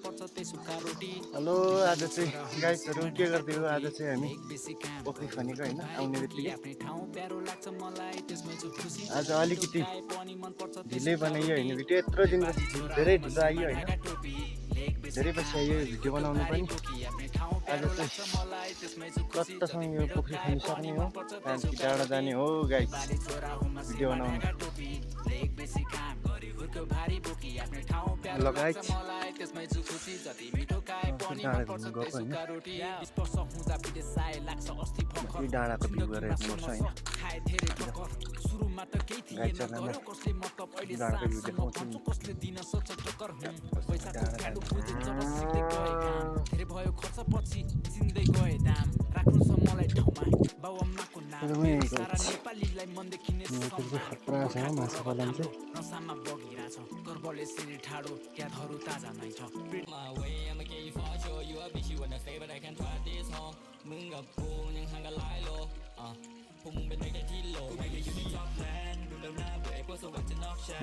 Hello आज चाहिँ गाइसहरु के गर्दै हो आज चाहिँ हामी पोखरी खनेको हैन आउने बित्तिकै आज अलिकति ढिलै बनाइयो हैन भिडियो यत्रो दिनपछि धेरै ढिलो आइयो हैन धेरै पछि आइयो भिडियो बनाउनु पनि आज चाहिँ कत्तासँग यो पोखरी खनिसक्ने हो त्यहाँदेखि टाढा जाने हो गाइस भिडियो बनाउनु ल गाइस डाँडाको भ्यू गरेर हेर्नुपर्छ होइन डाँडाको भ्यू देखाउँछु खतरा छ माछा पालन चाहिँ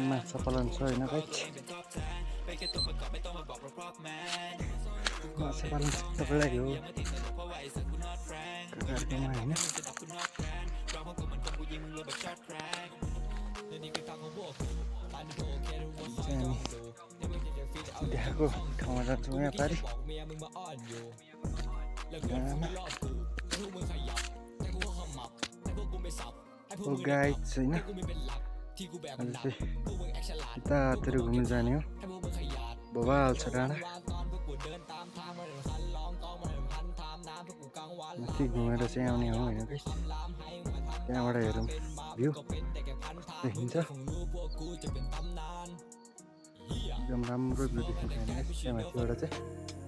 माछा पालन छ होइन गाइस माछा पालन सबैलाई हो होइन देखाएको ठाउँमा जान्छौँ यहाँ पारि गाइड छैन यतातिर घुम्नु जाने हो बबाल छ डाँडा माथि घुमेर चाहिँ आउने हो होइन गाइस त्यहाँबाट हेरौँ भ्यू देखिन्छ एकदम राम्रो भ्यू देखिन्छ होइन त्यहाँ माथिबाट चाहिँ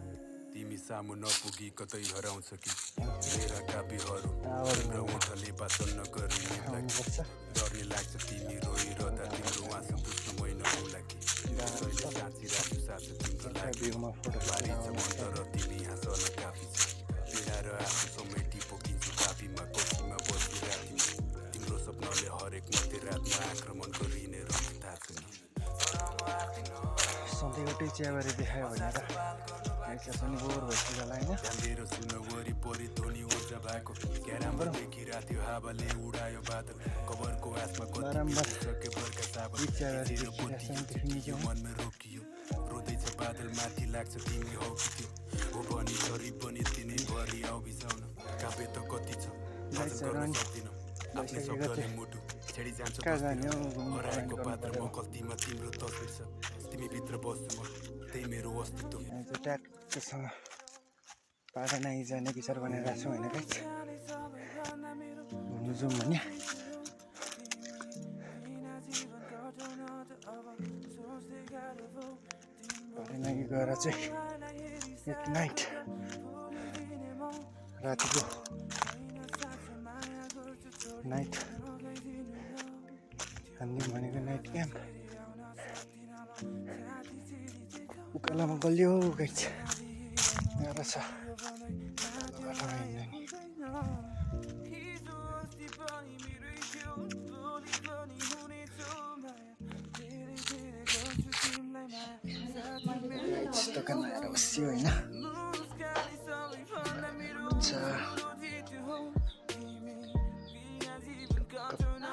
तिमी सामु नपुगी कतै हराउँछ कि मेरा कापीहरू र उठले पाचन नगरी डरले लाग्छ तिमी रोइरहँदा तिम्रो आँसु पुस्नु मै नहुला कि कसैले साँची राख्छु साथ तिम्रो लागि बारी छ मन्तर तिमी हाँसन काफी छ पीडा र आँसु समेटी पोकिन्छु कापीमा कोसीमा बसी राति तिम्रो सपनाले हरेक मध्य रातमा आक्रमण गरिने रङ थाहा छ नि सधैँ एउटै चियाबारी देखायो भनेर पनि बोर भइसक्यो होला होइन त्यहाँनिर सुन वरिपरि ध्वनि ऊर्जा भएको क्यारामबाट देखिरहेको थियो हावाले उडायो बादल कबरको आसमा सके बर्खा साबन मनमै रोकियो रोदैछ बादल माथि लाग्छ तिमी हौ कि त्यो हो भनी गरी पनि तिनै भरि आउ बिसाउन कापे त कति छ गर्न सक्दिन आफ्नै शब्दले मुटु छेडी जान्छ हराएको पात्र म कल्तीमा तिम्रो तस्बिर छ तिमी भित्र बस्छु म त्यही मेरो अस्तित्व ट्याक्कसँग पाडा नाइ जाने विचार बनाइरहेको छौँ होइन गाइस घुम्नु जाउँ भने पाडा नाइ गएर चाहिँ एट नाइट रातिको नाइट हान्दिउँ भनेको नाइट क्याम्प उकालोमा गलियो गाइस गाह्रो छ बाटोमा हिँड्नु नि दोकानमा आएर बस्यो होइन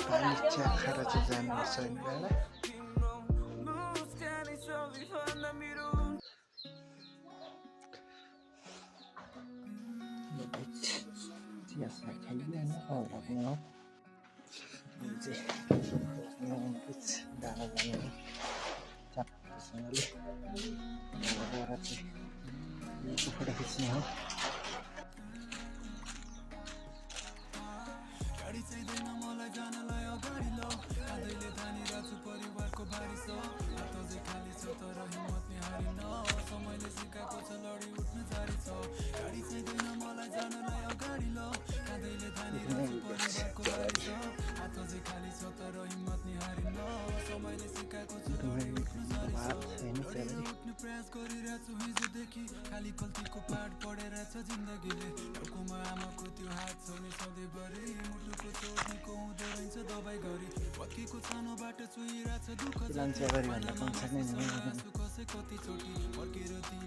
पानी चिया खाएर चाहिँ जानुपर्छ होइन डाँडा जाने हो चाप्पसँगले गएर चाहिँ फोटो खिच्ने हो गाडी चाहिँदैन मलाई जानलाई अगाडि ल आधैले धानिरहेको छु परिवारको भारी छ हात अझै खाली छ तर हिम्मत नि हारिन समयले सिकाएको छ लडी उठ्न जारी छ गाडी चाहिँदैन मलाई जानलाई अगाडि ल आधैले धानिरहेको छु परिवारको भारी छ हात अझै खाली छ तर हिम्मत नि हारिन समयले सिकाएको छ लडी उठ्न जारी छ उठ्ने प्रयास गरिरहेको छु हिजोदेखि खाली गल्तीको पाठ पढेरहेछ जिन्दगीले टाउकोमा आमाको त्यो हात छ नि सधैँभरि मुटुको चोटनीको हुँदो रहेछ दबाई गरी पक्कीको सानो बाटो चुइरहेछ दुःख कसै कति चोटि फर्केर दिन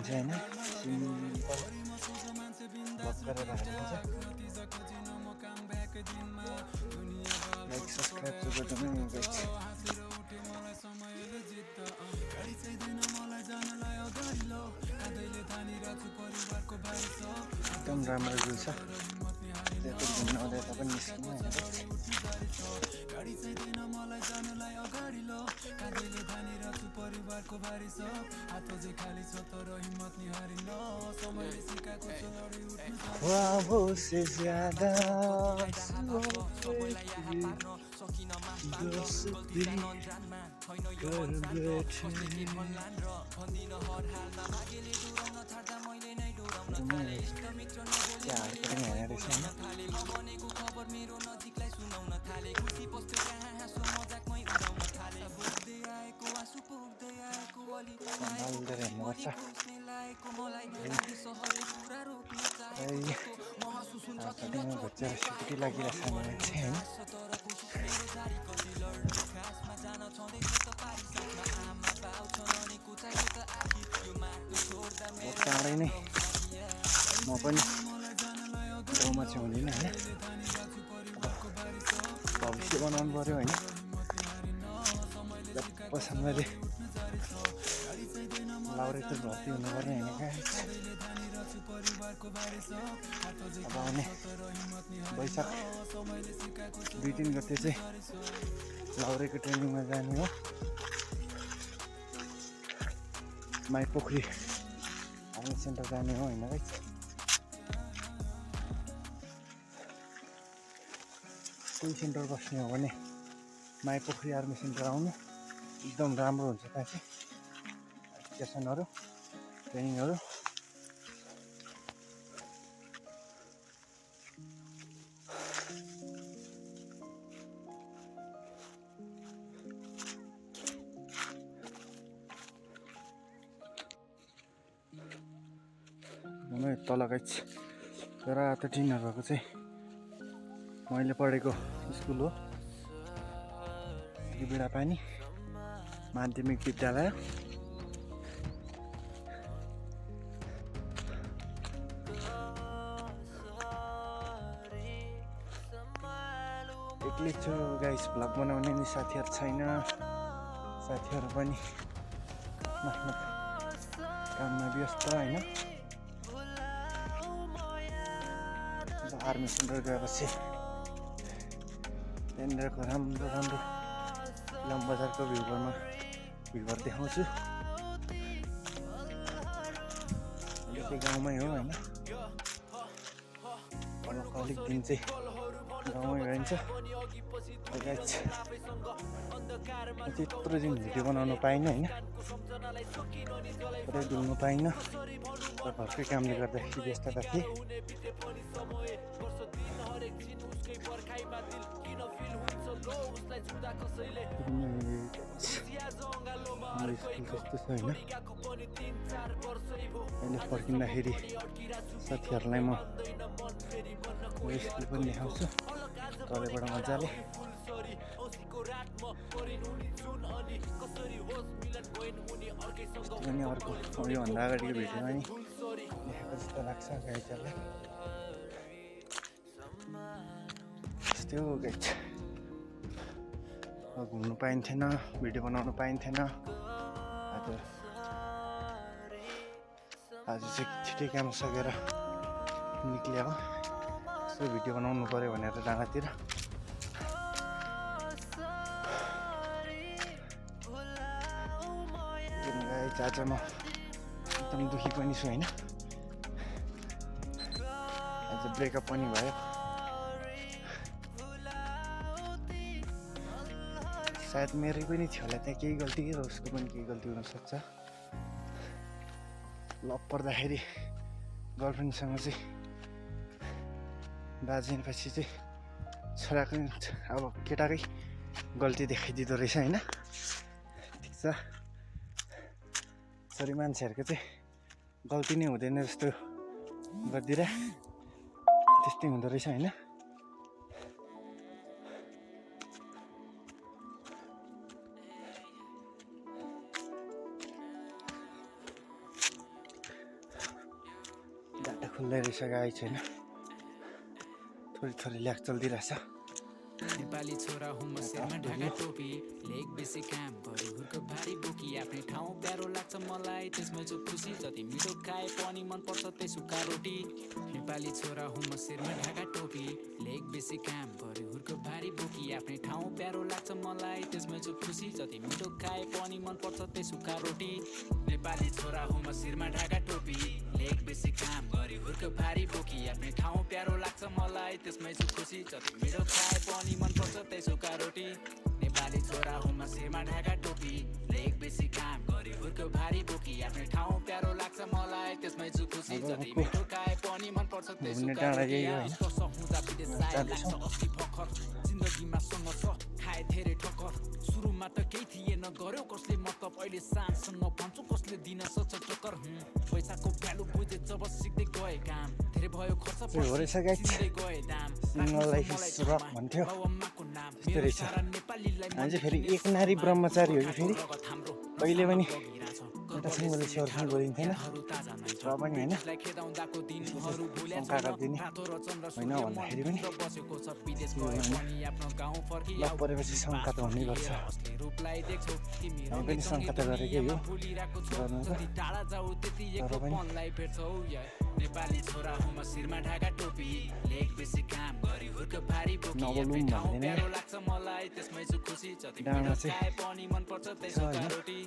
हालिदिन्छ होइन सिम्पल ब्लक गरेर हालिदिन्छ लाइक सब्सक्राइब चाहिँ गर्नु गाइस एकदम राम्रो भ्यू छ त्यता घुम्न आउँदा यता पनि निस्किनु होइन ख्वाबों से ज्यादा दोस्ती कर बैठे क्या करेंगे यार इसमें बच्चा सिक्योरिटी लागिरहेछ मलाई चाहिँ होइन चाँडै नै म पनि गाउँमा चाहिँ हुँदिनँ होइन भविष्य बनाउनु पऱ्यो होइन जबसम्मले लाउरे त भर्ती हुनुपर्ने होइन गाइस अब आउने वैशाख 2-3 गते चाहिँ लाउरेको ट्रेनिङमा जाने हो माइपोखरी आर्मी सेन्टर जाने हो होइन गाइस कोही सेन्टर बस्ने हो भने माइपोखरी आर्मी सेन्टर आउनु एकदम राम्रो हुन्छ त्यहाँ चाहिँ सेसनहरू ट्रेनिङहरू तल गाइस रातो टिनहरू भएको चाहिँ मैले पढेको स्कुल हो बिडापानी माध्यमिक विद्यालय एक्लै छु गाइस भ्लग बनाउने नि साथीहरू छैन साथीहरू पनि आफ्नो काममा व्यस्त होइन आर्मी सेन्टर गएपछि त्यहाँनिरको राम्रो राम्रो इलाम बजारको भ्यूहरू देखाउँछु अहिले चाहिँ गाउँमै हो होइन अलिक दिन चाहिँ गाउँमै रहन्छ त्यत्रो दिन भिडियो बनाउनु पाइनँ होइन पुरै डुल्नु पाइनँ घरकै कामले गर्दाखेरि व्यस्तता थिएँ कस्तो छ होइन अहिले फर्किँदाखेरि साथीहरूलाई म स्कुल पनि देखाउँछु तलबाट मजाले अनि अर्को योभन्दा अगाडिको भिडियोमा नि देखाएको जस्तो लाग्छ गाइजहरूलाई त्यस्तै हो गाइज घुम्नु पाइन्थेन भिडियो बनाउनु पाइन्थेन आज चाहिँ छिटै काम सकेर निक्ल्यो हो यसो भिडियो बनाउनु पऱ्यो भनेर डाँडातिर आज म एकदम दुखी पनि छु होइन आज ब्रेकअप पनि भयो सायद मेरै पनि थियो होला त्यहाँ केही गल्ती र उसको पनि केही गल्ती हुनसक्छ लभ पर्दाखेरि गर्लफ्रेन्डसँग चाहिँ बाजिएपछि चाहिँ छोराको अब केटाकै गल्ती देखाइदिँदो रहेछ होइन ठिक छ छोरी मान्छेहरूको चाहिँ गल्ती नै हुँदैन जस्तो गरिदिएर त्यस्तै हुँदो रहेछ होइन खुल्लै रहेछ गाई छैन थोरै थोरै ल्याक चल्दिरहेछ नेपाली छोरा हुँ म शिरमा ढाका टोपी लेक बेसी काम गरी हुर्को भारी बोकी आफ्नै ठाउँ प्यारो लाग्छ मलाई त्यसमै छु खुसी जति मिठो खाए पनि मन पर्छ त्यही सुक्खा रोटी नेपाली छोरा हुँ म शिरमा ढाका टोपी लेक बेसी काम गरी हुर्को भारी बोकी आफ्नै ठाउँ प्यारो लाग्छ मलाई त्यसमै छु खुसी जति मिठो खाए पनि मन पर्छ त्यही सुक्खा रोटी नेपाली छोरा हुँ म शिरमा ढाका टोपी लेक बेसी काम गरी हुर्को भारी बोकी आफ्नै ठाउँ प्यारो लाग्छ मलाई त्यसमै छु खुसी जति मिठो खाए पनि मन पर्छ त्यही सुक्खा रोटी नेपाली छोरा हुँ म शिरमा ढाका टोपी लेक बेसी काम गरी हुर्को भारी बोकी आफ्नै ठाउँ प्यारो लाग्छ मलाई त्यसमै छु खुसी जति मिठो खाए पनि मन पर्छ त्यही सुक्खा रोटी वर्ष हुँदा विदेश आए लाग्छ अस्ति भर्खर जिन्दगीमा सङ्घर्ष खाए धेरै ठक्कर सुरुमा त केही थिएन गर्यो कसले मतलब अहिले सानसँग भन्छु कसले दिन सक्छ टक्कर पैसाको भ्यालु बुझे जब सिक्दै गए काम धेरै भयो खर्च गए दाम भन्थ्यो त्यस्तो रहेछ हामी चाहिँ फेरि एक नारी ब्रह्मचारी हो कि फेरि कहिले पनि एउटा सिङ्गल स्वर पनि बोलिन्थेन र पनि होइन शङ्का गरिदिने होइन भन्दाखेरि पनि लग परेपछि शङ्का त हुनै गर्छ हामी पनि शङ्का त गरेकै हो गर्नु त तर पनि नेपाली छोरा हुँ म शिरमा ढाका टोपी लेक बेसी काम गरी हुर्को भारी बोकी नबोलौँ भन्दैन लाग्छ मलाई त्यसमै छु खुसी जति डाँडा चाहिँ खाए पनि मन पर्छ त्यही सुक्खा रोटी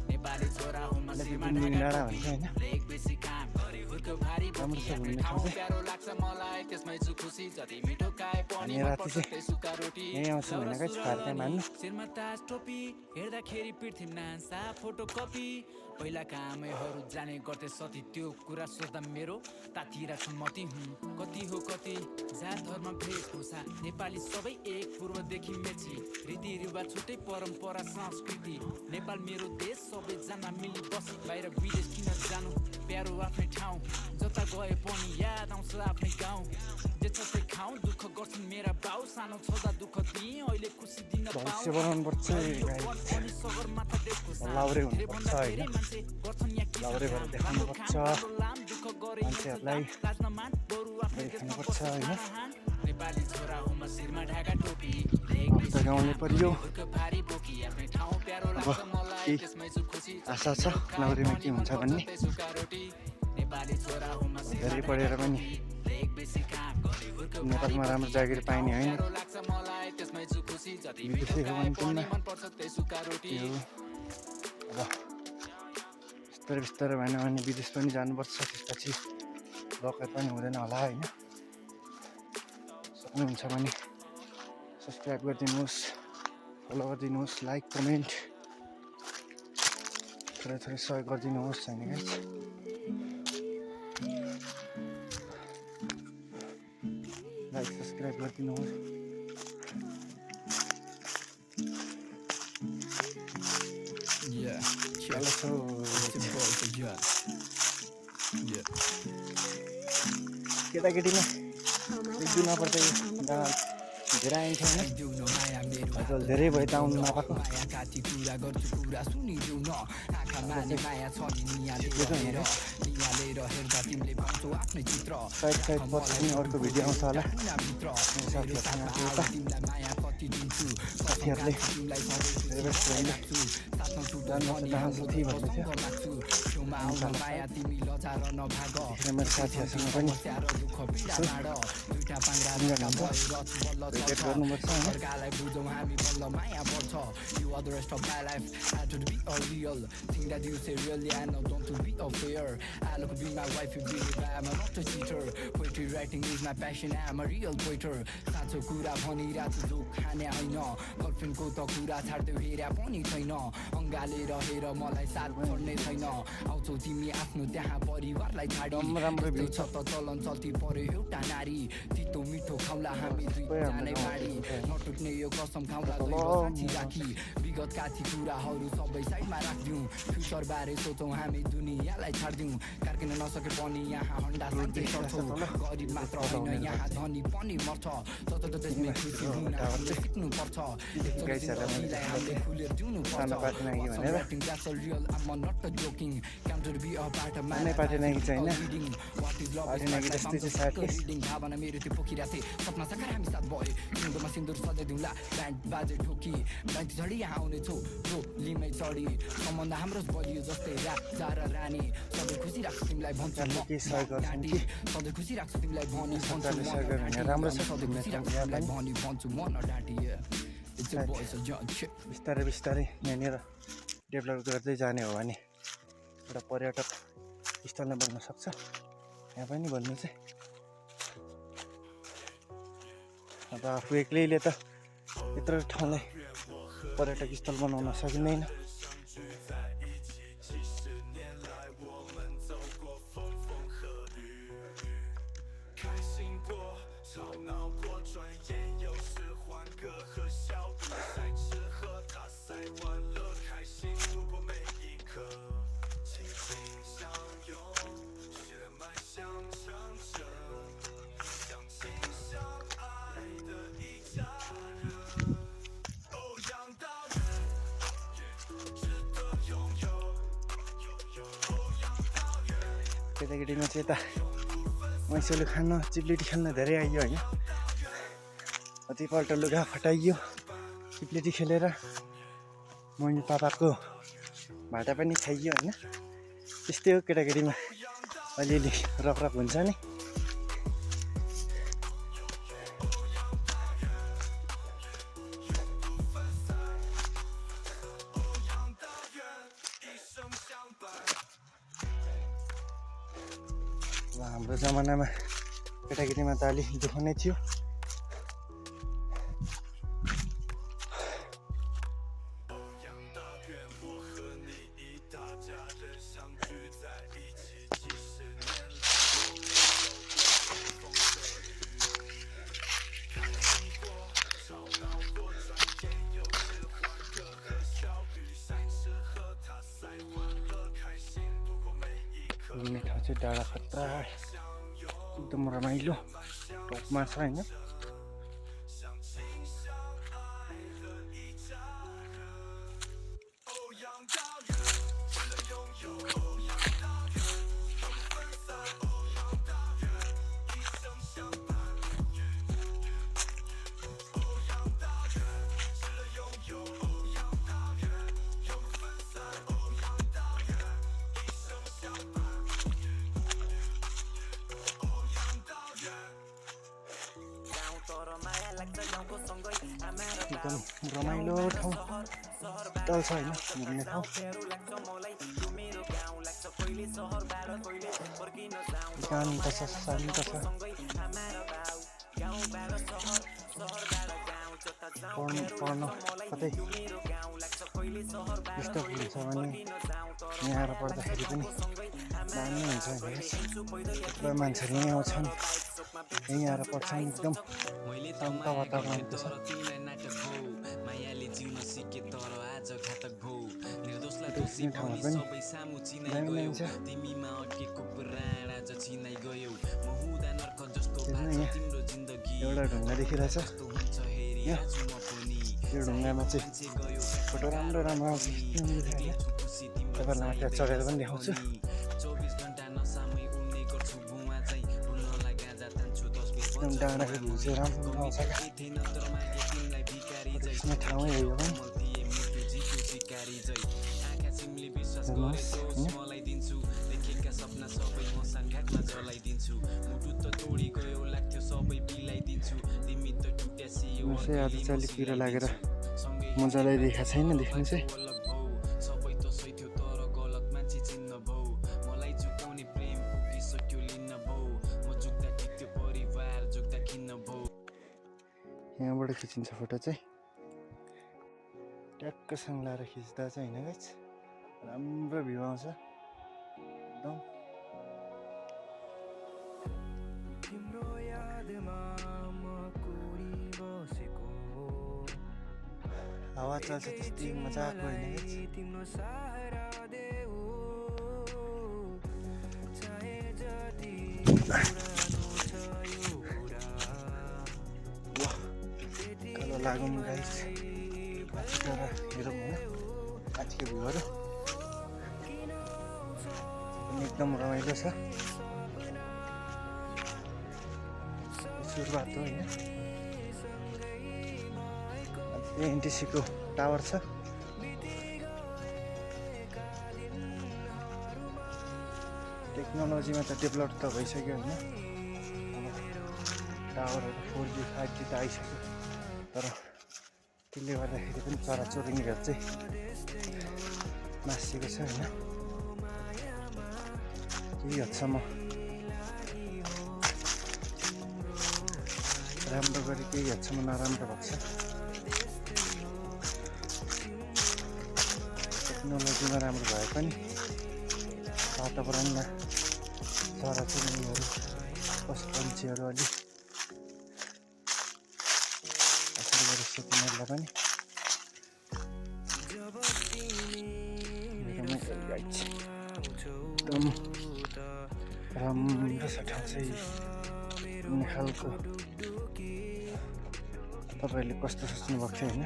नेपाली छोरा हुँ म शिरमा डाँडा भन्छ होइन लेक बेसी काम गरी हुर्को भारी बोकी आफ्नै ठाउँ प्यारो लाग्छ मलाई त्यसमै छु खुसी जति मिठो खाए पनि मन पर्छ त्यही सुक्खा रोटी यहीँ आउँछ भनेकै छुपाएर मान्नु शिरमा ताज टोपी हेर्दाखेरि पृथ्वी नान्सा फोटो कपी पहिलाका आमैहरू जाने गर्थे सती त्यो कुरा सोच्दा मेरो तातिर सम्मति हुँ कति हो कति जात धर्म भेषभूषा नेपाली सबै एक पूर्वदेखि मेची रीतिरिवाज छुट्टै परम्परा संस्कृति नेपाल मेरो देश सबैजना मिली बसी बाहिर विदेश किन जानु प्यारो आफ्नै ठाउँ जता गए पनि याद आउँछ आफ्नै गाउँ जे छ त्यही खाउँ दुःख गर्छन् मेरा बाउ सानो छँदा दुःख दिएँ अहिले खुसी दिन भविष्य बनाउनु पर्छ सगरमाथा देशको लाउरे हुनुपर्छ होइन लाउरे भएर देखाउनुपर्छ मान्छेहरूलाई देखाउनुपर्छ होइन नेपाली छोरा हुँ म शिरमा ढाका टोपी त गाउने परियो अब केही आशा छ लाउरेमा के हुन्छ भन्ने धेरै पढेर पनि नेपालमा राम्रो जागिर पाइने होइन विदेशी हो भने पनि अब बिस्तारै बिस्तारै भएन भने विदेश पनि जानुपर्छ त्यसपछि लकर पनि हुँदैन होला होइन सक्नुहुन्छ भने सब्सक्राइब गरिदिनुहोस् फलो गरिदिनुहोस् लाइक कमेन्ट थोरै थोरै सहयोग गरिदिनुहोस् होइन गाइस लाइक सब्सक्राइब गरिदिनुहोस् केटाकेटीमा एकदिन नपर्छ धेरै आइन्थ्यो होइन हजुर धेरै भयो त आउनु नपाएको सायद सायद पछि पनि अर्को भिडियो आउँछ होला साथीहरूले साथी भन्दै थियो मेरो साथीहरूसँग पनि भेट गर्नुपर्छ साँचो कुरा भनिरहेको जो खाने होइन गर्लफ्रेन्डको त कुरा छाड्दै हेरा पनि छैन अङ्गाले रहेर मलाई साथ छोड्ने छैन आउँछौ तिमी आफ्नो त्यहाँ परिवारलाई छाडी छ त चलन चल्ती पर्यो एउटा नारी तितो मिठो खाउला हामी दुईजनै बाडी नटुट्ने यो कसम खाउला राखी विगतका ती कुराहरू सबै साइडमा राखिदिउँ फ्युचर बारे सोचौँ हामी दुनियाँलाई छाड्दिउँ कार्किन नसके पनि यहाँ हन्डा साँच्चै चढ्छौँ गरिब मात्र होइन यहाँ धनी पनि मर्छ सतत त्यसमै खुसी हुन हामीले सिक्नुपर्छ हामीले खुलेर दिउनुपर्छ real I'm not joking counter be a part of my reading what is love reading भावना मेरो त्यो पोखिरहेको थिएँ सपना साकार हामी साथ भयो सिन्दुरमा सिन्दुर सजाइदिउँला ब्यान्ड बाजे ठोकी बाइती झडी यहाँ आउनेछौ जो लिमै चढी सम्बन्ध हाम्रो बलियो जस्तै राजा र रानी सधैँ खुसी राख्छु तिमीलाई भन्छु सधैँ खुसी राख्छु तिमीलाई भनी भन्छु भन्छु म नडाँटी बिस्तारै बिस्तारै यहाँनिर डेभलप गर्दै जाने हो भने एउटा पर्यटक स्थल नै बन्न सक्छ यहाँ पनि भन्नु चाहिँ अब आफू एक्लैले त यत्रो ठाउँलाई पर्यटक स्थल बनाउन सकिँदैन केटाकेटीमा चाहिँ यता मैसोले खान चिप्लेटी खेल्न धेरै आइयो होइन कतिपल्ट लुगा फटाइयो चिप्लेटी खेलेर मम्मी पापाको भाटा पनि खाइयो होइन त्यस्तै हो केटाकेटीमा अलिअलि रफ हुन्छ नि हाम्रो जमानामा केटाकेटीमा त अलि दुःख नै थियो घुम्ने ठाउँ चाहिँ डाँडा खतरा एकदम रमाइलो टपमा छ होइन एकदम रमाइलो ठाउँ शीतल छ होइन घुम्ने ठाउँ शान्त छ शान्त छ पढ्नु कतै डिस्टर्ब हुन्छ भने यहाँ आएर पढ्दाखेरि पनि दामी हुन्छ थुप्रै मान्छेहरू यहीँ आउँछन् यहीँ आएर पढ्छन् एकदम शान्त वातावरण छ ठाउँहरू पनि दामी दामी छ एउटा ढुङ्गा देखिरहेछ यो ढुङ्गामा चाहिँ फोटो राम्रो राम्रो आउँछ तपाईँहरूलाई त्यहाँ चढेर पनि देखाउँछु एकदम डाँडाको भ्यू चाहिँ राम्रो आउँछ क्या ठाउँै हो यो पनि आज चाहिँ अलिक पिरो लागेर मजालाई देखाएको छैन देख्नु चाहिँ यहाँबाट खिचिन्छ फोटो चाहिँ ट्याक्कसँग लाएर खिच्दा चाहिँ होइन गाइस राम्रो भ्यू आउँछ एकदम तिम्रो यादमा म कुडी बसेको हावा चल्छ त्यस्तै मजाको होइन तिम्रो सहारा देऊ चाहे जति पुरानो छ यो कुरा कल लागौँ गाइस माथिबाट हेरौँ होइन माथिको भ्यूहरू पनि एकदम रमाइलो छ सुरुवात हो होइन एनटिसीको टावर छ टेक्नोलोजीमा त डेभलप त भइसक्यो होइन टावरहरू 4G 5G त आइसक्यो तर त्यसले गर्दाखेरि पनि चराचुरुङ्गीहरू चाहिँ मासिएको छ होइन केही हदसम्म राम्रो गरी केही हदसम्म नराम्रो भएको छ टेक्नोलोजीमा राम्रो भए पनि वातावरणमा चराचुरुङ्गीहरू पशु पन्छीहरू अलि असर गरेछ तिनीहरूलाई पनि एकदम राम्रो छ ठाउँ चाहिँ कुनै खालको तपाईँहरूले कस्तो सोच्नु भएको थियो होइन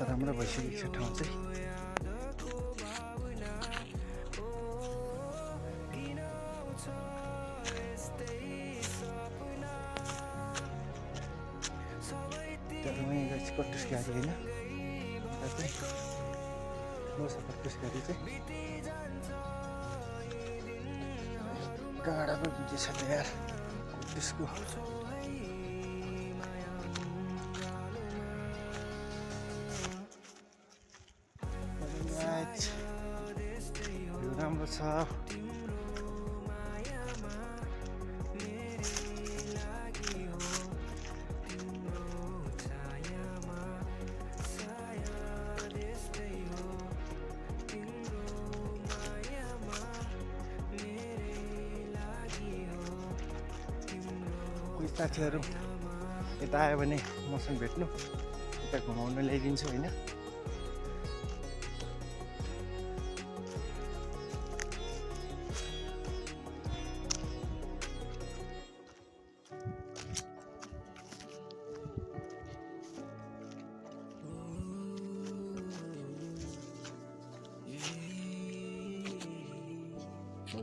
राम्रो भइसकेको छ ठाउँ चाहिँ कट्टुस गाडी होइन ठुलो छ कट्टुस गाडी चाहिँ गाडा पो बितेछ त यार कट्टुसको राम्रो छ कोही साथीहरू यता आयो भने मसँग भेट्नु यता घुमाउन ल्याइदिन्छु होइन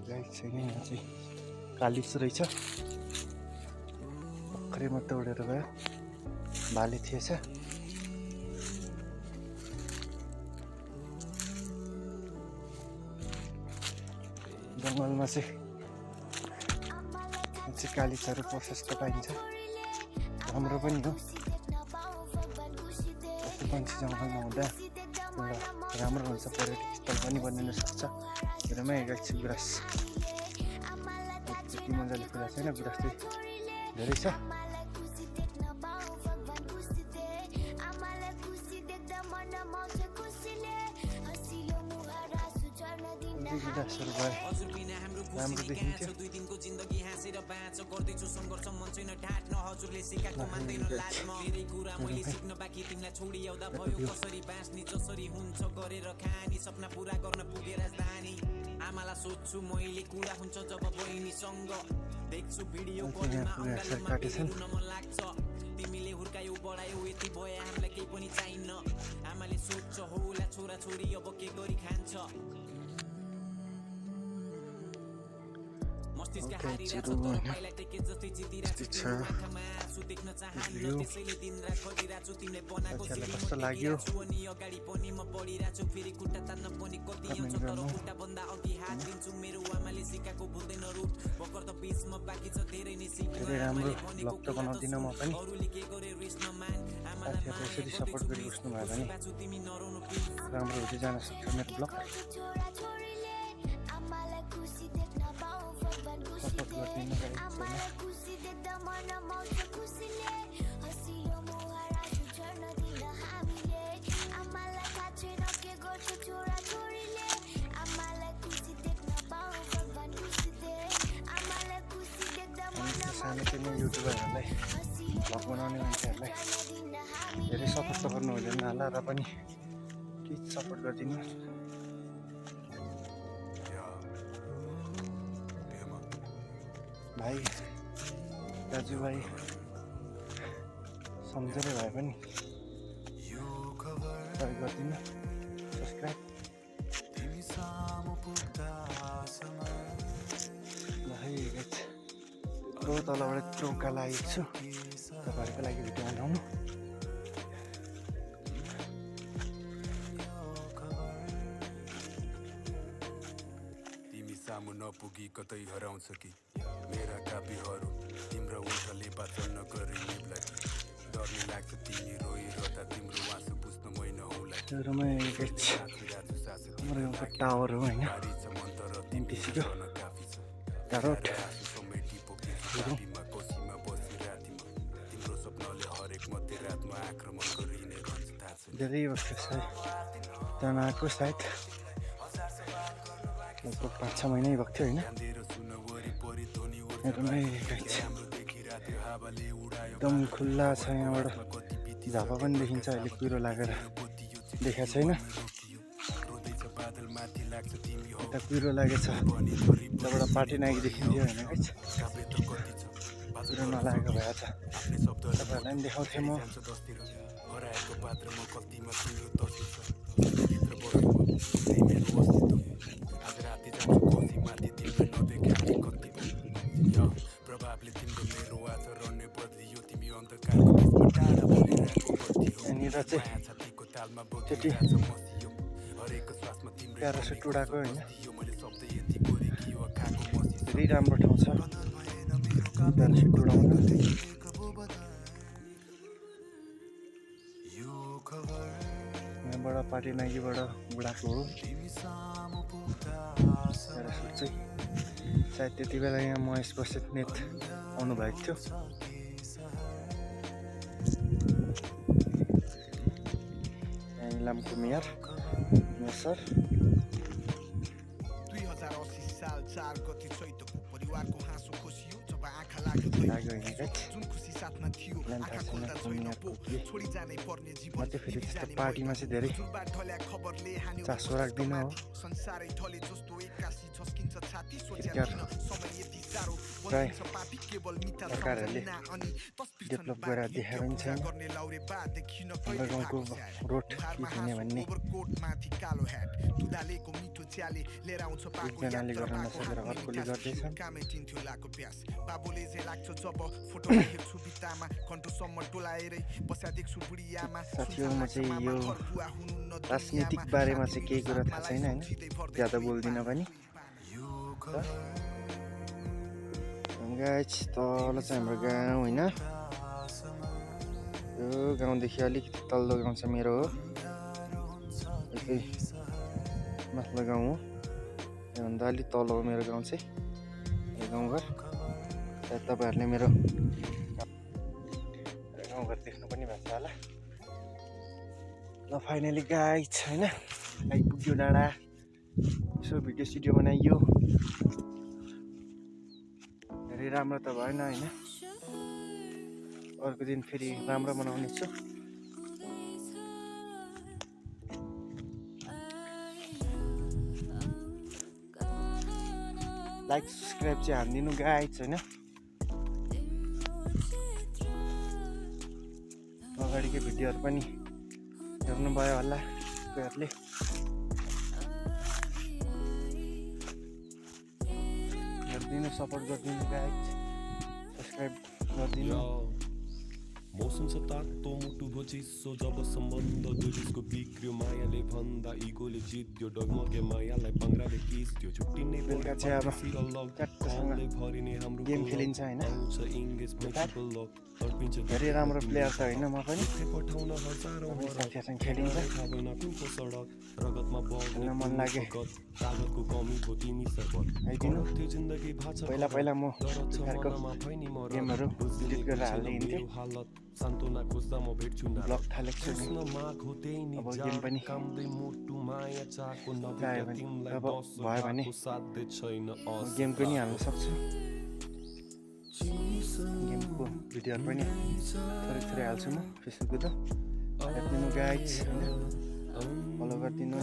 गाइड छैन यहाँ चाहिँ कालिस रहेछ भर्खरै मात्रै उडेर गयो भाले थिएछ जङ्गलमा चाहिँ कालिसहरू प्रशस्त पाइन्छ राम्रो पनि हो पशुपन्छी जङ्गलमा हुँदा एउटा राम्रो हुन्छ पर्यटक स्थल पनि बनिन सक्छ हेरमै गाइड छ गुराँस त्यति मजाले कुरा छैन गुराँस चाहिँ धेरै छ गुराँसहरू भए राम्रो देखिन्थ्यो आमालाई सोध्छु मैले कुरा हुन्छ जब बहिनीसँग देख्छु भिडियो कलमा मन लाग्छ तिमीले हुर्कायौ बढायौ यति भयो हामीलाई केही पनि चाहिन्न आमाले सोध्छ होला छोरा छोरी अब के गरी खान्छ मस्तिष्क हारिरहेछ तर पहिला टेके जस्तै जितिरहेछु तिम्रो आँखामा आँसु देख्न चाहन्न त्यसैले दिनरात खटिरहेछु तिमीले बनाएको कस्तो लाग्यो अनि अगाडि पनि म पढिरहेछु फेरि खुट्टा तान्न पनि कति आउँछ तर खुट्टा भन्दा अघि हात दिन्छु मेरो आमाले सिकाएको भुल्दैन रुट भर्खर त बिचमा बाँकी छ धेरै नै धेरै राम्रो ब्लग त बनाउँदिन म पनि अरूले के गरे रिस नमान साथीहरूले यसरी सपोर्ट गरिबस्नु भयो भने राम्रो हुँदै जान सक्छ मेरो ब्लग सपोर्ट गरिदिनु सानोतिनो युट्युबरहरूलाई भ्लग बनाउने मान्छेहरूलाई धेरै सपोर्ट त गर्नु हुँदैन होला र पनि केही सपोर्ट गरिदिनु भाइ दाजुभाइ सम्झेरै भए पनि सहयोग गरिदिनु सब्सक्राइब यत्रो तलबाट यत्रो उकालो आएको छु तपाईँहरूको लागि भिडियो बनाउनु तिमी सामु नपुगी कतै हराउँछ कि मेरा कापीहरू तिम्रो उठले पाचन नगरी निब्ला कि डरले लाग्छ तिमी रोइरहँदा तिम्रो आँसु बुझ्न मै नहुँला हाम्रो गाउँको टावर हो होइन एनटिसीको टावर धेरै वर्ष त्यहाँ आएको सायद लगभग 5-6 महिनै भएको थियो होइन एकदम खुल्ला छ यहाँबाट झापा पनि देखिन्छ अहिले कुहिरो लागेर देखाएको छैन यता कुहिरो लागेछ त्यहाँबाट पार्टी नाइकी देखिन्थ्यो होइन कुहिरो नलागेको भए छ तपाईँहरूलाई पनि देखाउँथेँ म यहाँनिर चाहिँ त्यति प्यारासुट उडाएको होइन धेरै राम्रो ठाउँ छ प्यारासुट उडाउनु यहाँबाट पार्टी नाइकीबाट उडाएको हो प्यारासुट चाहिँ सायद त्यति बेला यहाँ महेश बस्नेत आउनुभएको थियो यहाँ इलामको मेयर सर 2080 साल 4 गते चैतको परिवारको हाँसो खोसियो जब आँखा लाग्यो जुन खुसी साथमा थियो आँखा खोल्दा छैन पो छोडी जानै पर्ने जीवन फेरि त्यस्तो पार्टीमा चाहिँ धेरै खबरले हान्यो चासो राख्दिन हो संसारै ढले जस्तो एक्कासी झस्किन्छ छाती सोचेर समय यति साह्रो प्राय पापी केवल मिठा सरकारहरूले डेभलप गरेर देखाएको पनि छैन हाम्रो गाउँको रोड के हुने भन्ने एकजनाले गर्न नसकेर अर्कोले गर्दैछन् साथीहरू म चाहिँ यो राजनीतिक बारेमा चाहिँ केही कुरा थाहा छैन होइन ज्यादा बोल्दिनँ पनि गाइस तल चाहिँ हाम्रो गाउँ होइन यो गाउँदेखि अलिकति तल्लो गाउँ चाहिँ मेरो हो यतै माथिल्लो गाउँ हो योभन्दा अलिक तल हो मेरो गाउँ चाहिँ यो गाउँघर सायद तपाईँहरूले मेरो गाउँघर देख्नु पनि भएको छ होला ल फाइनली गाइस होइन आइपुग्यो डाँडा यसो भिडियो सिडियो बनाइयो धेरै राम्रो त भएन होइन अर्को दिन फेरि राम्रो बनाउने छु लाइक सब्सक्राइब चाहिँ हानिदिनु गाइस होइन अगाडिको भिडियोहरू पनि हेर्नुभयो होला तपाईँहरूले हेरिदिनु सपोर्ट गरिदिनु गाइस सब्सक्राइब गरिदिनु मौसम छ तातो मुटु भो चिसो जब सम्बन्ध जोडिसको बिग्रियो मायाले भन्दा इगोले जित्यो डगमगे मायालाई पङ्ग्राले किस्यो छुट्टिने बेलुका चाहिँ अब ट्याक्कसँग भरिने हाम्रो गेम खेलिन्छ होइन तर्पिन्छ धेरै राम्रो प्लेयर त होइन म पनि पठाउन हजारौँ साथीहरूसँग खेलिन्छ सडक रगतमा बग्न मन लागे कागतको कमी भो तिमी सर्वत आइदिनु त्यो जिन्दगी भाछ पहिला म गेमहरू डिलिट गरेर हाल्दै हिँड्थेँ हालत सान्तोना खोज्दा म भेट्छु न ब्लग थालेको छु अब गेम पनि कामदै मुटु माया चाको अब भयो भने साध्य छैन गेम पनि हाल्न सक्छु फेसबुकको भिडियोहरू पनि थोरै थोरै हाल्छु म फेसबुकको त हेरिदिनु गाइज फलो गरिदिनु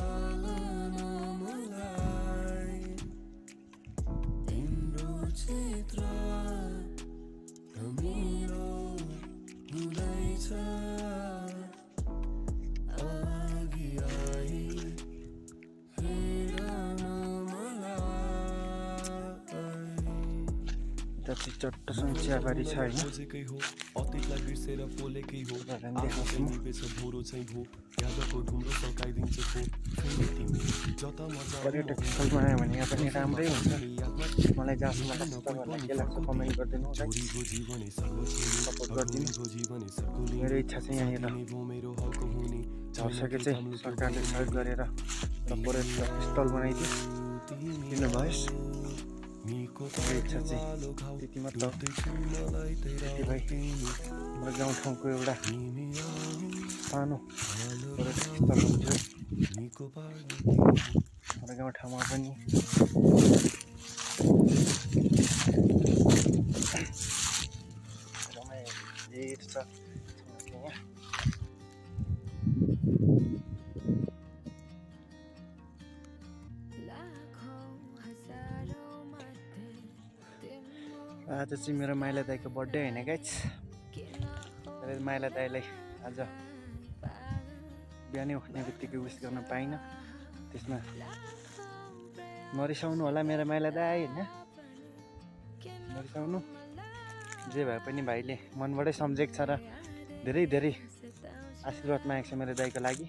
जति चट्टसँग चियाबारी छ होइन अतीतलाई बिर्सेर पोलेकै हो निवेश भोरो चाहिँ भो यादको ढुम्रो सकाइदिन्छ को फेरि तिमी जता मजा पर्यटक स्थलमा आयो भने यहाँ पनि राम्रै हुन्छ मलाई जहाँसम्म लाग्छ तपाईँहरूलाई के लाग्छ कमेन्ट गरिदिनु सपोर्ट गरिदिनु मेरो इच्छा चाहिँ यहाँनिर झर्सके चाहिँ सरकारले सहयोग गरेर पर्यटक स्थल बनाइदिनु भएस् मेरो इच्छा चाहिँ त्यति मात्र त्यति भए हाम्रो गाउँठाउँको एउटा सानो पर्यटक स्थल हुन्थ्यो हाम्रो गाउँठाउँमा पनि एकदमै धेर छ आज चाहिँ मेरो माइला दाईको बर्थडे होइन गाइज माइला दाईलाई आज बिहानै उठ्ने बित्तिकै विस गर्न पाइनँ त्यसमा नरिसाउनु होला मेरो माइला दाई होइन नरिसाउनु जे भए पनि भाइले मनबाटै सम्झेको छ र धेरै धेरै आशीर्वाद मागेको छ मेरो दाईको लागि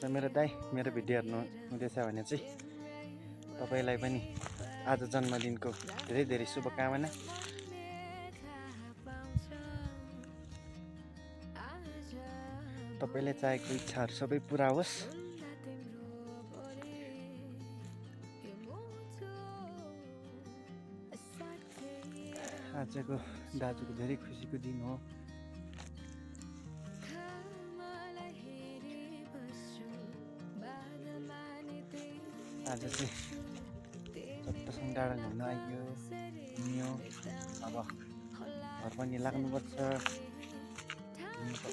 र मेरो दाई मेरो भिडियो हेर्नु हुँदैछ भने चाहिँ तपाईँलाई पनि आज जन्मदिनको धेरै धेरै शुभकामना तपाईँले चाहेको इच्छाहरू सबै पुरा होस् आजको दाजुको धेरै खुसीको दिन हो आज चाहिँ चट्टसँग डाँडा घुम्न आइयो घुम्यो अब घर पनि लाग्नुपर्छ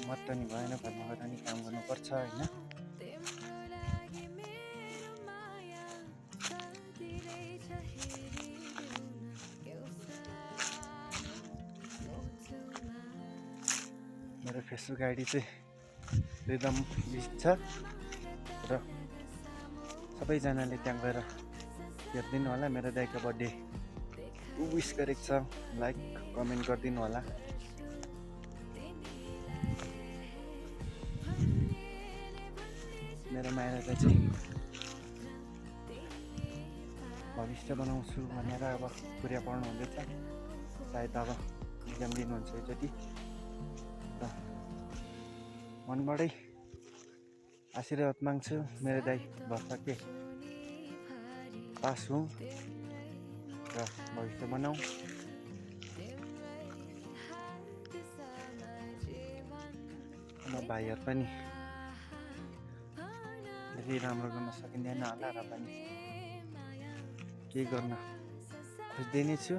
मात्र नि भएन घरमा गएर नि काम गर्नुपर्छ होइन मेरो फेसबुक आइडी चाहिँ रिदम छ र सबैजनाले त्यहाँ गएर हेरिदिनु होला मेरो दाइको बर्थडे विस गरेको छ लाइक कमेन्ट गरिदिनु होला मेरो माइलालाई चाहिँ भविष्य बनाउँछु भनेर अब पुरा पढ्नु हुँदैछ सायद अब इक्जाम दिनुहुन्छ एकचोटि र मनबाटै आशीर्वाद माग्छु मेरो दाइ भर्खर पास हुँ र भविष्य बनाऊ र भाइहरू पनि धेरै राम्रो गर्न सकिँदैन होला र पनि केही गर्न खोज्दै नै छु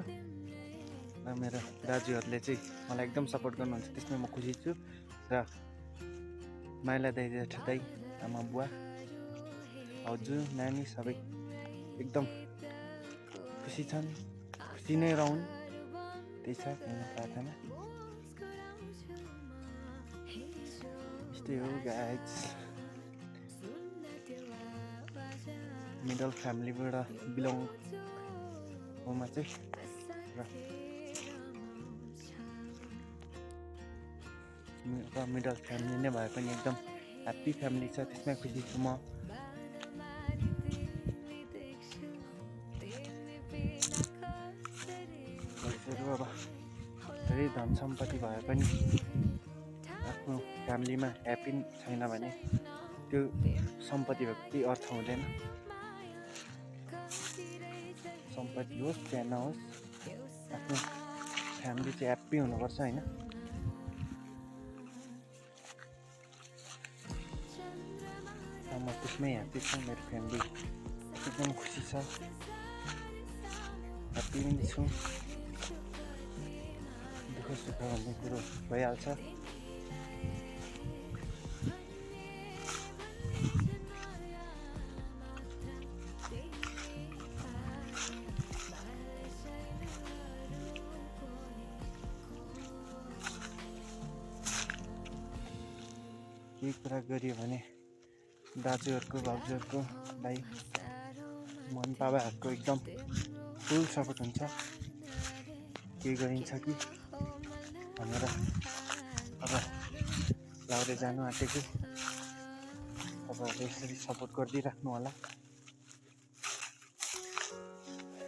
र मेरो दाजुहरूले चाहिँ मलाई एकदम सपोर्ट गर्नुहुन्छ त्यसमा म खुसी छु र माइला दाइ जेठा दाइ आमा बुवा हजुर नानी सबै एकदम खुसी छन् खुसी नै रहन् त्यही छ मेरो प्रार्थना यस्तै हो गाइज मिडल फ्यामिलीबाट बिलोङ होमा चाहिँ र मिडल फ्यामिली नै भए पनि एकदम ह्याप्पी फ्यामिली छ त्यसमै खुसी छु म अब धेरै धन सम्पत्ति भए पनि आफ्नो फ्यामिलीमा ह्याप्पी छैन भने त्यो सम्पत्ति भएको केही अर्थ हुँदैन सम्पत्ति होस् या नहोस् आफ्नो फ्यामिली चाहिँ ह्याप्पी हुनुपर्छ होइन म त्यसमै ह्याप्पी छु मेरो फ्यामिली एकदम खुसी छ ह्याप्पी पनि छु दुःख सुख भन्ने कुरो भइहाल्छ। केही कुरा गरियो भने दाजुहरूको भाउजूहरूको भाइ मन बाबाहरूको एकदम फुल सपोर्ट हुन्छ। के गरिन्छ कि भनेर अब लाउरे जानु आँटेको तपाईँहरूले यसरी सपोर्ट गरिदिइराख्नु होला।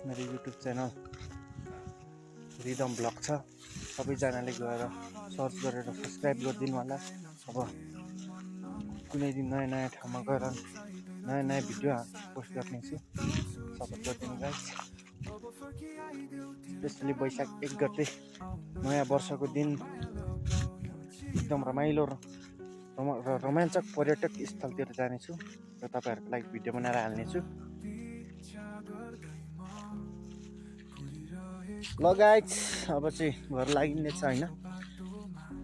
मेरो युट्युब च्यानल रिदम ब्लग छ, सबैजनाले गएर सर्च गरेर सब्सक्राइब गरिदिनु होला। अब कुनै दिन नयाँ नयाँ ठाउँमा गएर नयाँ नयाँ भिडियो पोस्ट गर्नेछु, सपोर्ट गरिदिनु गाइस। स्पेसली वैशाख 1 गते नयाँ वर्षको दिन एकदम रमाइलो र रोमाञ्चक पर्यटक स्थलतिर जानेछु र तपाईँहरूको लागि भिडियो बनाएर हाल्नेछु। ल गाइस, अब चाहिँ घर लागिने छ होइन।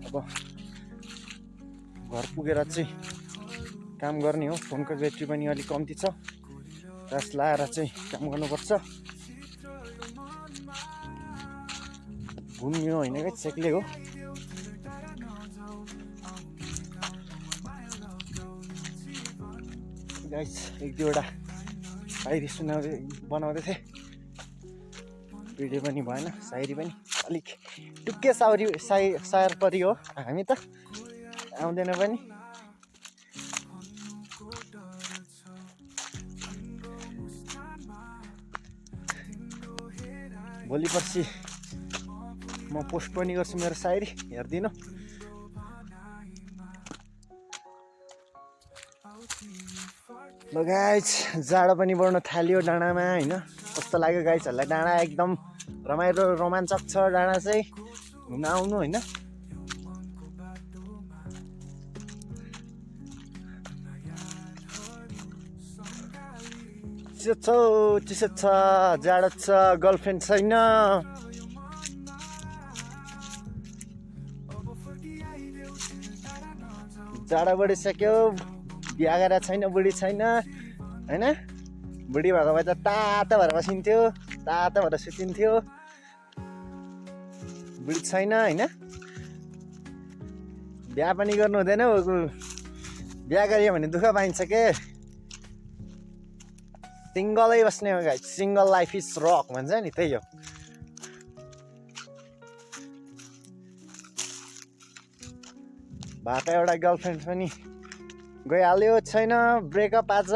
अब घर पुगेर चाहिँ काम गर्ने हो। फोनको ब्याट्री पनि अलिक कम्ती छ, चार्ज लाएर चाहिँ काम गर्नुपर्छ। घुम्यो होइन क्या, सेक्ले हो। गाइस, एक दुईवटा शायरी बनाउँदै थिएँ, भिडियो पनि भएन, शायरी पनि अलिक टुक्के सायर परि हो। हामी त आउँदैन पनि। भोलि पर्सि म पोस्ट पनि गर्छु मेरो शायरी, हेरिदिनु। ल गाइस, जाडो पनि बढ्न थाल्यो डाँडामा होइन। कस्तो लाग्यो गाइसहरूलाई डाँडा? एकदम रमाइलो रोमाञ्चक छ डाँडा चाहिँ, घुम्न आउनु होइन। चिसो छ, जाडो छ, गर्लफ्रेन्ड छैन। जाडो बढिसक्यो, बिहा गरेर छैन, बुढी छैन होइन। बुढी भएको भए त तातो भएर बसिन्थ्यो, तातो भएर सुतिन्थ्यो। बुढी छैन होइन। बिहा पनि गर्नु हुँदैन, बिहा गरियो भने दुःख पाइन्छ के। सिङ्गलै बस्ने हो guys, single life is rock भन्छ नि, त्यही हो। भएको एउटा गर्लफ्रेन्ड पनि गइहाल्यो, छैन, ब्रेकअप आज।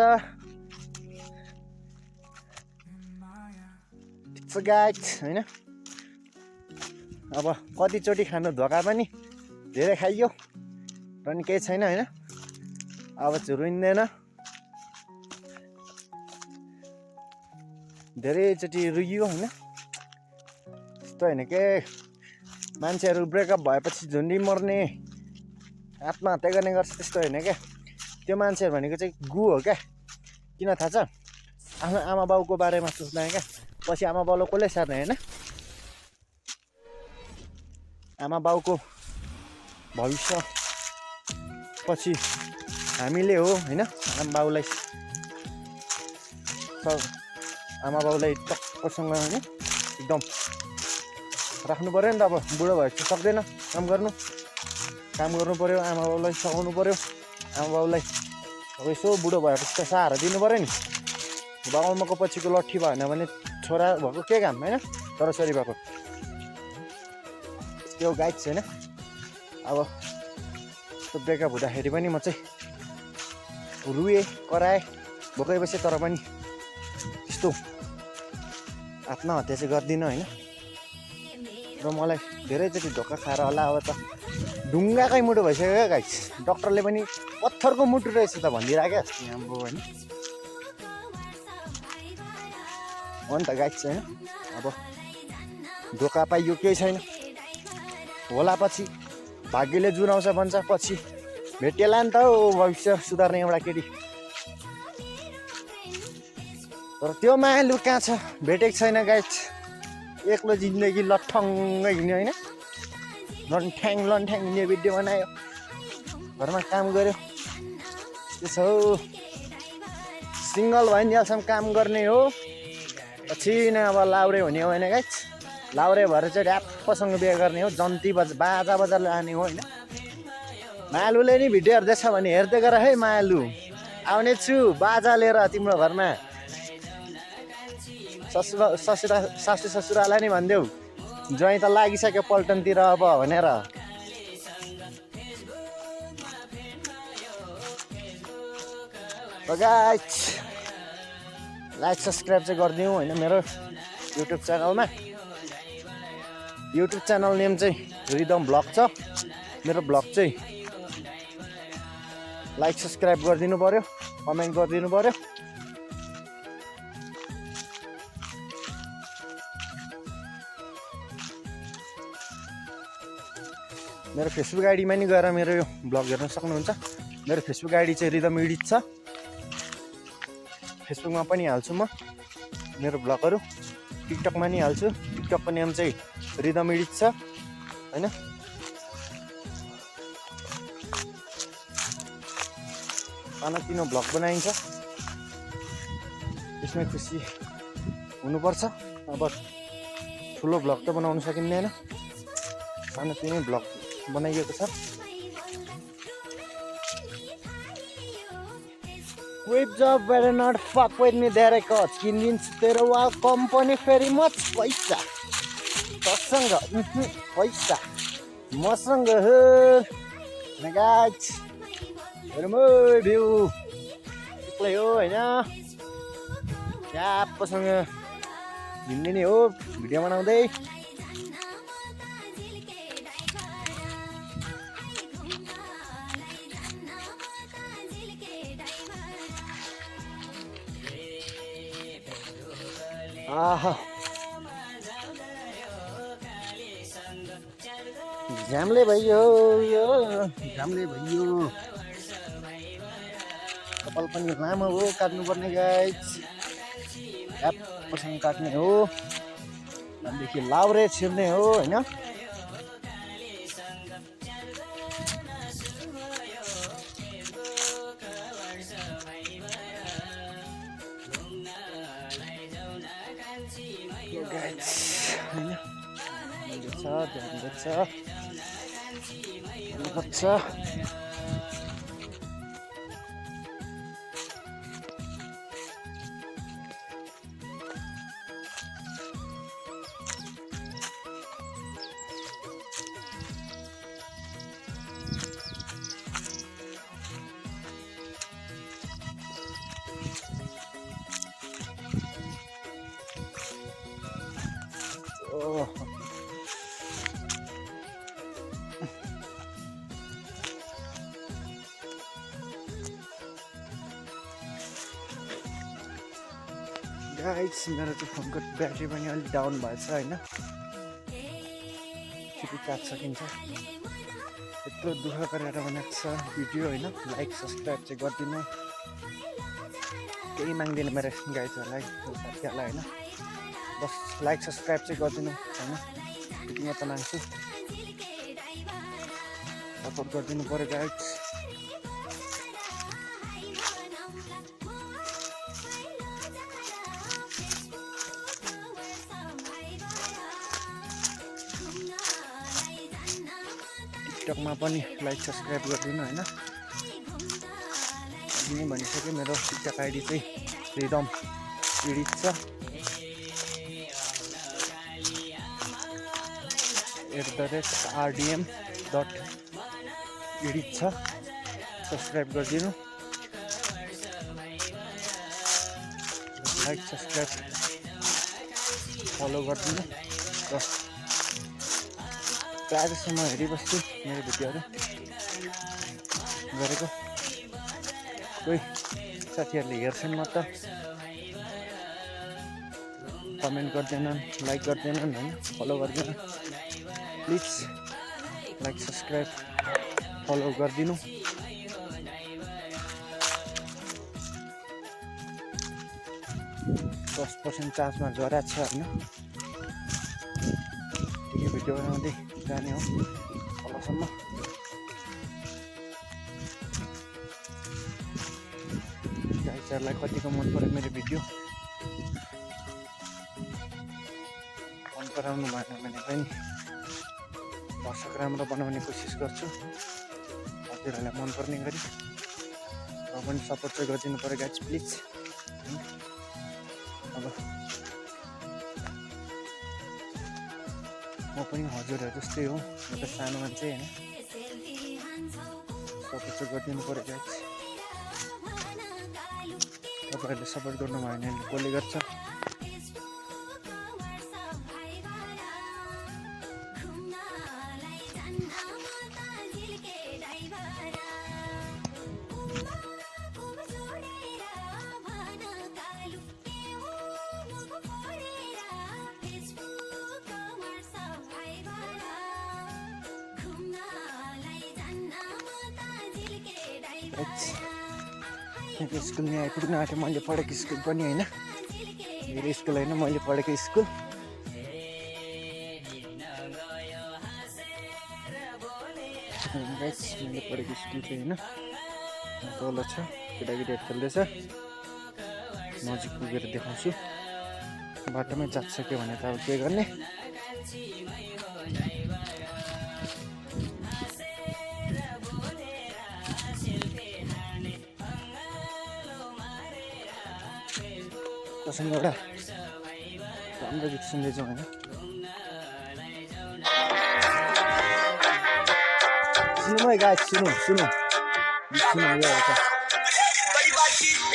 ठिक छ गाइस होइन। अब कतिचोटि खानु धोका पनि धेरै खाइयो, पनि केही छैन होइन। अब रुइँदैन, धेरैचोटि रुइयो होइन। त्यस्तो होइन के, मान्छेहरू ब्रेकअप भएपछि झुन्डी मर्ने, आत्महत्या गर्ने गर्छ, त्यस्तो होइन क्या। त्यो मान्छेहरू भनेको चाहिँ गु हो क्या। किन थाहा छ? आफ्नो आमा बाउको बारेमा सोच्दैन क्या। पछि आमा बाउले कसले सार्ने होइन। आमा बाउको भविष्य पछि हामीले हो होइन। आमा बाउलाई टक्कसँग होइन एकदम राख्नु पऱ्यो नि त। अब बुढो भएपछि सक्दैन काम गर्नु पऱ्यो, आमा बाउलाई सघाउनु पऱ्यो। आमा बाउलाई अब यसो बुढो भएपछि त सहारा दिनु पऱ्यो नि। बाबुआमाको पछिको लट्ठी भएन भने छोरा भएको के काम होइन, छोराछोरी भएको त्यो गाइड छैन। अब त्यो ब्रेकअप हुँदाखेरि पनि म चाहिँ रुएँ, कराएँ, भोकै बसेँ, तर पनि त्यस्तो आत्महत्या चाहिँ गर्दिनँ होइन। र मलाई धेरैचोटि धोका खाएर होला। अब त ढुङ्गाकै मुटु भइसक्यो क्या गाइस। डक्टरले पनि पत्थरको मुटु रहेछ त भनिदिरहेको क्या हाम्रो होइन। हो नि त गाइस होइन। अब धोका पाइयो केही छैन, होला पछि भाग्यले जुराउँछ भन्छ। पछि भेटेला नि त हो भविष्य सुधार्ने एउटा केटी। तर त्यो मायालु कहाँ छ, भेटेको छैन गाइस। एक्लो जिन्दगी लट्ठङ्गै हिँड्यो होइन। लन्ठ्याङ हिँड्ने भिडियो बनायो, घरमा काम गर्यो। त्यसो सिङ्गल भइन्जेलसम्म काम गर्ने हो, पछि नै अब लाउरे हुने हो होइन गाइस। लाउरे भएर चाहिँ ढ्याप्पसँग बिहे गर्ने हो, जन्ती बाजा बजार लाने हो होइन। मालुले नि भिडियो हेर्दैछ भने हेर्दै गर है मालु, आउने छु बाजा लिएर तिम्रो घरमा। सासू ससुरालाई नि भनिदेऊ ज्वाइँ त लागिसक्यो पल्टनतिर अब भनेर। गाइस लाइक सब्सक्राइब चाहिँ गरिदिउँ होइन मेरो युट्युब च्यानलमा। युट्युब च्यानल नेम चाहिँ रिदम ब्लग छ मेरो। ब्लग चाहिँ लाइक सब्सक्राइब गरिदिनु पऱ्यो, कमेन्ट गरिदिनु पऱ्यो। मेरो फेसबुक आइडीमा नि गएर मेरो यो ब्लग हेर्न सक्नुहुन्छ। मेरो फेसबुक आइडी चाहिँ रिदम एडिट छ, फेसबुकमा पनि हाल्छु म मेरो ब्लगहरू। टिकटकमा नि हाल्छु, टिकटकको नाम चाहिँ रिदम एडिट छ होइन। सानोतिनो ब्लग बनाइन्छ, त्यसमा खुसी हुनुपर्छ। अब ठुलो ब्लग त बनाउनु सकिँदैन, सानोतिनो ब्लग बनाइएको छ। Whip job better not fuck with me there coach. किनिदिन्छु तेरो वाल कम्पनी फेरि मच पैसा तसँग पैसा मसँग हो गाइस। हेरौँ भ्यू एक्लै हो होइन, ट्याप्पसँग हिँड्ने नै हो भिडियो बनाउँदै। आहा झ्याम्ले भइयो यो, झ्याम्ले भइयो। कपाल पनि लामो हो काट्नुपर्ने गाइस, ढ्याप्पसँग काट्ने हो। त्यहाँदेखि लाउरे छिर्ने हो होइन। गाइस मेरो चाहिँ फोनको ब्याट्री पनि अलिक डाउन भएछ होइन, छिटो चार्ज सकिन्छ। यत्रो दुःख गरेर बनाएको छ भिडियो होइन। लाइक सब्सक्राइब चाहिँ गरिदिनु, केही माग्दैन मेरो गाइजहरूलाई साथीहरूलाई होइन। बस लाइक सब्सक्राइब चाहिँ गरिदिनु होइन, त्यति मात्र माग्छु। सपोर्ट गरिदिनु पऱ्यो गाइज। टिकटकमा पनि लाइक सब्सक्राइब गरिदिनु होइन। अनि भनिसकेँ मेरो टिकटक आइडी चाहिँ रिदम एडिट छ, @rdm.edit छ। सब्सक्राइब गरिदिनु, लाइक सब्सक्राइब फलो गरिदिनु। र प्रायः जस्तो म हेरिबस्छु मेरो भिडियोहरू गरेको। कोही साथीहरूले हेर्छन् म त कमेन्ट गर्दैनन्, लाइक गर्दैनन् होइन, फलो गर्दैनन्। प्लिज लाइक सब्सक्राइब फलो गरिदिनु। 10% चार्जमा झरा छ होइन, भिडियो बनाउँदै जाने हो। यहाँसम्म गाइजहरूलाई कतिको मन पर्यो मेरो भिडियो मन पराउनु भएन भने पनि दर्शक राम्रो बनाउने कोसिस गर्छु हजुरहरूलाई मनपर्ने गरी र पनि सपोर्ट चाहिँ गरिदिनु पऱ्यो गाइज प्लिज अब म पनि हजुरहरू जस्तै हो म त सानो मान्छे होइन सपोर्ट चाहिँ गरिदिनु पऱ्यो गाइज तपाईँहरूले सपोर्ट गर्नु भयो भने कसले गर्छ स्कुल नै आइपुग्न आँट्यो मैले पढेको स्कुल पनि होइन मेरो स्कुल होइन मैले पढेको स्कुल मैले पढेको स्कुल चाहिँ होइन तल छ केटाकेटीहरू खेल्दैछ नजिक पुगेर देखाउँछु बाटोमै जाँच्छ के भने त अब के गर्ने कसैको एउटा राम्रो गीत सुन्दैछौँ होइन सुन्नु है गाइस सुनो यो एउटा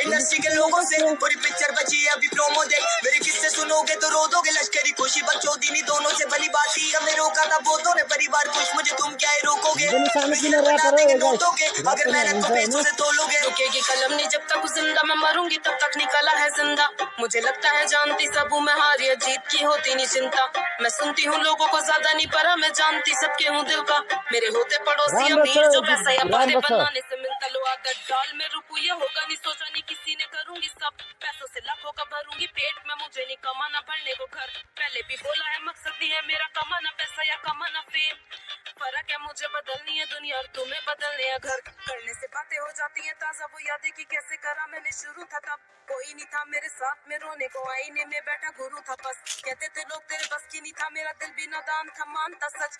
इंडस्ट्री के लोगों से पूरी पिक्चर बची है अभी प्रोमो देख मेरे किस्से सुनोगे तो रो दोगे लश्करी खुशी बकचोदी दोनों से भली बात ही हमें रोका था बहुतों ने परिवार खुश मुझे तुम क्या रोकोगे बना देंगे नोटों के अगर मेहनत को पैसों से तोलोगे रुकेगी कलम नहीं जब तक जिंदा मैं मरूंगी तब तक निकला है जिंदा मुझे लगता है जानती सब हूँ मैं हार या जीत की होती नहीं चिंता मैं सुनती हूँ लोगों को ज्यादा नहीं परा मैं जानती सबके हूँ दिल का मेरे होते पड़ोसी अमीर जो पैसा या बातें बनाने से मिलता लो आदत डाल में रुकू ये होगा नहीं सोचा नहीं किसी ने करूंगी सब पैसों से लाखों का भरूंगी पेट में मुझे नहीं कमाना भरने को घर पहले भी बोला है मकसद ही है मेरा कमाना पैसा या कमाना फेम फर्क है मुझे बदलनी है दुनिया और तुम्हें बदलने है घर करने से बातें हो जाती है ताजा वो यादें की कैसे करा मैंने शुरू था तब कोई नहीं था मेरे साथ में रोने को आईने में बैठा गुरु था बस कहते थे लोग तेरे बस की नहीं था मेरा दिल भी नादान था मानता सच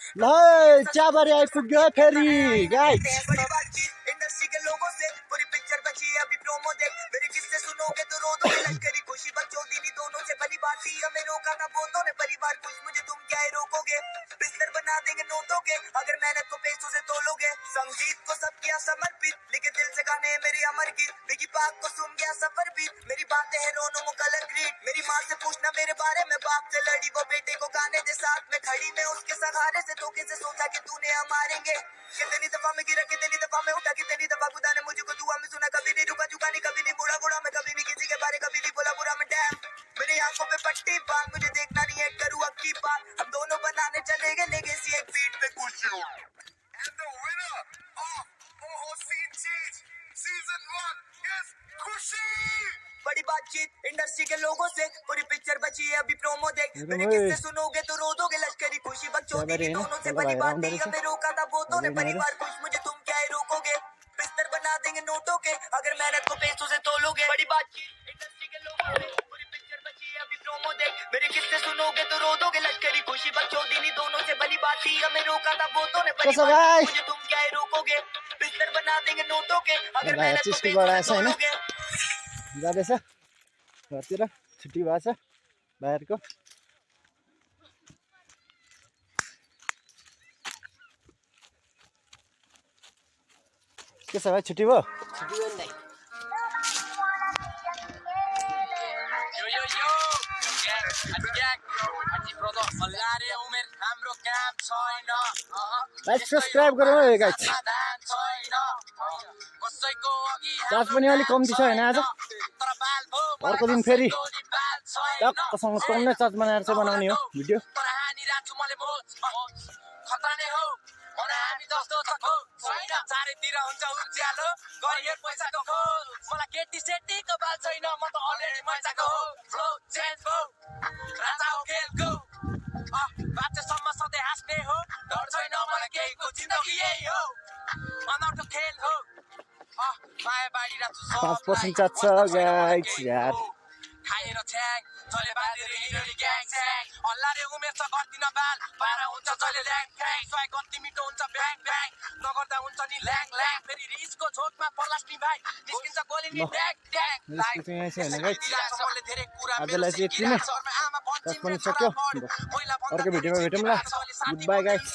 चाबरी आइपुग्यो फेरि गाइस बड़ी बातचीत इंडस्ट्री के लोगों से पूरी पिक्चर बची है अभी प्रोमो देख मेरे किस्से सुनोगे तो रो दोगे लश्करी खुशी बकचोदी दोनों से भली बात ही हमें रोका था बहुतों ने परिवार खुश मुझे तुम क्या रोकोगे बिस्तर बना देंगे नोटों के अगर मेहनत को पैसों से तोलोगे संगीत को सब किया समर्पित लिखे दिल से गाने मेरी अमर गीत बिगी पाक को सुन गया सफर बीत मेरी बातें हैं रोनों में कलर ग्रीट मेरी माँ से पूछना मेरे बारे में बाप से लड़ी वो बेटे को गाने दे साथ में खड़ी मैं उसके सहारे से धोखे से सोचा कि तूने हम मारेंगे कितनी दफा में गिरा कितनी दफा में उठा कितनी दफा खुदा ने मुझको दुआ में सुना कभी नहीं रुका झुका नहीं कभी नहीं बुरा बुरा मैं कभी नहीं किसी के बारे कभी नहीं बोला बुरा मैं डैम मेरी आंखों पे पट्टी बांध मुझे देखना नहीं है करूँ अब की बात हम दोनों बनाने चलेंगे लेगेसी एक बीट पे कुछ And the winner of OOCG Season 1 is खुशी बड़ी बातचीत इंडस्ट्री के लोगों से पूरी पिक्चर बची है अभी प्रोमो देख मेरे किस्से सुनोगे तो रो दोगे लश्करी खुशी बकचोदी दोनों से बड़ी बात ही हमें रोका था बहुतों ने परिवार खुश मुझे तुम क्या रोकोगे बिस्तर बना देंगे नोटों के अगर मेहनत को पैसों से तोलोगे बड़ी बातचीत इंडस्ट्री के लोगों से पूरी पिक्चर बची है अभी प्रोमो देख मेरे किस्से सुनोगे तो रो दोगे लश्करी खुशी बकचोदी दोनों से भली बात ही हमें रोका था बहुतों ने परिवार मुझे तुम क्या रोकोगे बिस्तर बना देंगे नोटों के अगर मेहनत को पैसों से तोलोगे जाँदैछ घरतिर छुट्टी भएको छ बाहिरको के छ भाइ छुट्टी भयो सब्सक्राइब गरौँ है गाइस चार्ज पनि अलिक कम्ती छ होइन आज अर्को दिन फेरि टक्कसँग टन्नै चार्ज बनाएर चाहिँ बनाउने हो भिडियो चारैतिर हुन्छ उज्यालो गरियर पैसाको खोज मलाई केटी सेटीको बाल छैन म त अलरेडी मजाको हो फ्लो चेन्ज हो राजा हो खेलको बाच्चासम्म सधैँ हाँस्ने हो डर छैन मलाई केहीको जिन्दगी 5% चाच्छ गाइस यार खाएर छ्याङ जले बाँधेर हिँड्ने ग्याङ स्याङ हल्लारे उमेर छ गर्दिन बाल पारा हुन्छ जले ल्याङ ख्याङ स्वाइ कति मिठो हुन्छ ब्याङ ब्याङ नगर्दा हुन्छ नि ल्याङ ल्याङ फेरि रिसको झोकमा पर्लास् नि भाइ निस्किन्छ गोली नि ट्याङ ट्याङ यसको चाहिँ यहाँ छ होइन गाइस सबले धेरै कुरा आजलाई चाहिँ यति नै 10 पनि सक्यो अर्को भिडियोमा भेटौँ ल गुड बाई गाइस